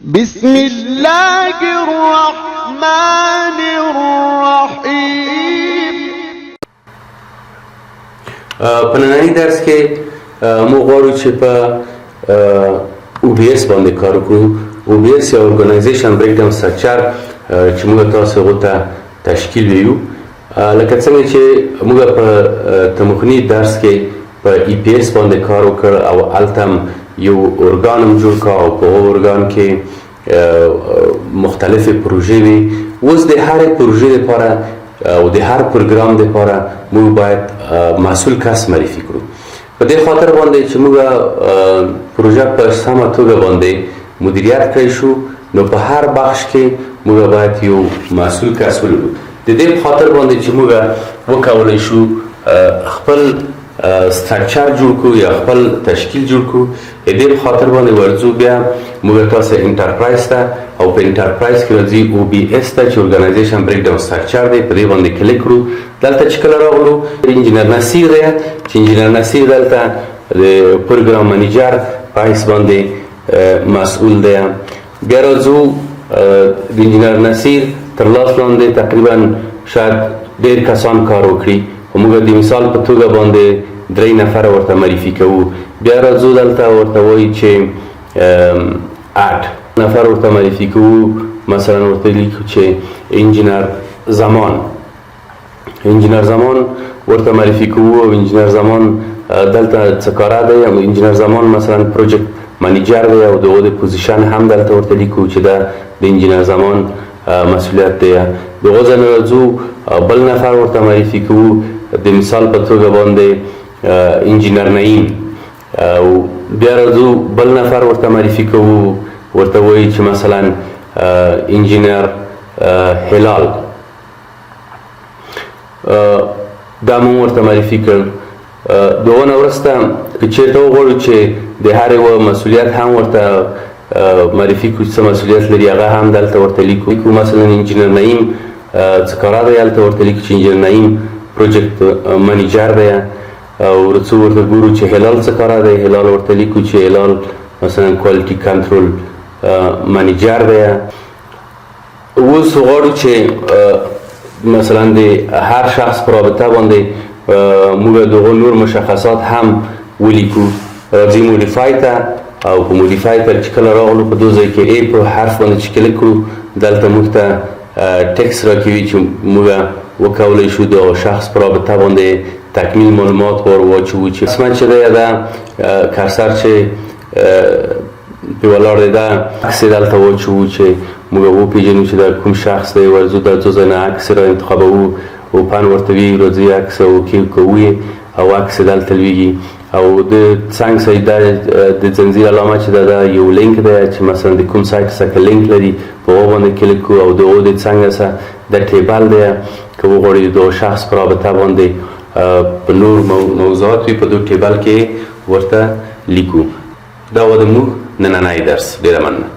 بسم الله الرحمن الرحیم. په ننني درس کې موږ غواړو چې په او بي اس باندې کار وکړو. او بي اس یا ارګنایزیشن بریک ډاون سټرکچر چې موږ تاسو هغو ته تشکیل ویو. لکه څنګه چې موږ په تمخني درس کې په ای پی اس باندې کار وکړ او هلته هم یو ارګان هم جوړ کړ او په هغه ارګان کې مختلفې پروژې وي. اوس د هرې پروژې لپاره او د هر پروګرام لپاره موږ باید مسؤل کس معرفي کړو. په دې خاطر باندې چې موږ پروژه په سمه توګه باندې مدیریت کړی شو، نو په هر بخش کې موږ باید یو مسؤل کس ولرو. د دې په خاطر باندې چې موږ وکولی شو خپل structure جوړ کړو یا خپل تشکیل جوړ کړو، د دې په خاطر باندې ورځو بیا موږ تاسو enterprise ته او په enterprise کې راځي او بي اس ته چې organization breakdown structure دی، په دې باندې کلیک کړو. دلته چې کله راغلو، انجینر نصیر دی چې انجینر نصیر دلته د program manager په حیث باندې مسؤل دی. بیا راځو، د انجینر نصیر تر لاس لاندې تقریبا شاید ډېر کسان کار وکړي، خو موږ د مثال په توګه باندې درې نفره ورته معرفي کوو. بیا راځو، دلته ورته وایي چې add نفر ورته معرفي کوو. مثلا ورته لیکو چې انجینر زمان، انجینر زمان ورته معرفي کوو. او انجینر زمان دلته څه کاره دی؟ انجینر زمان مثلا project manager دی او د هغو د position هم دلته ورته لیکو چې دا د انجینر زمان مسئولیت دی. د هغو ځای نه راځو، بل نفر ورته معرفي کوو، د مثال په توګه باندې انجینر نعیم. او بیا راځو، بل نفر ورته معرفي کوو، ورته وایي چې مثلا انجینر هلال. دا مونږ ورته معرفي کړ. د هغو نه وروسته که چېرته وغواړو چې د هر یوه مسؤلیت هم ورته معرفي کړو چې څه مسؤلیت لري، هغه هم دلته ورته لیکو. مثلا انجینر نعیم څه کاره دی، هلته ورته لیکو چې انجینر نعیم project manager دی. او ورڅو ورته ګورو چې هلال څه کاره دی، هلال ورته لیکو چې هلال مثلا quality control manager دی. اوس غواړو چې مثلا د هر شخص په رابطه باندې موږ دغه نور مشخصات هم ولیکو. راځي modify ته او په modify ته چې کله راغلو، په دو ځای کې ای په حرف باندې چې کلیک کړو، دلته موږ ته text راکوي چې موږ وکولی شو د شخص په رابطه باندې تکمیل معلومات ور واچوو. چې قسمت چې دی، دا cursor چې په ولاړ دی، دا عکس دلته واچوو چې موږ وپیژنو چې دا کوم شخص دی. ورځو دا څو ځای نه عکس را انتخابوو، open ورته وي، راځي عکس okay کوو او عکس دلته لویږي. او د څنګ سره دا د ځنځیر علامه چې دا یو لینک دی چې مثلا د کوم سایت څخه لینک لري، په هغه باندې کلیک کوو. او د هغو د څنګ سره د table دی، که وغواړي د شخص په رابطه باندې په نور موضوعات وي، په دو table کې ورته لیکو. دا و د موږ نننی درس. ډېره مننه.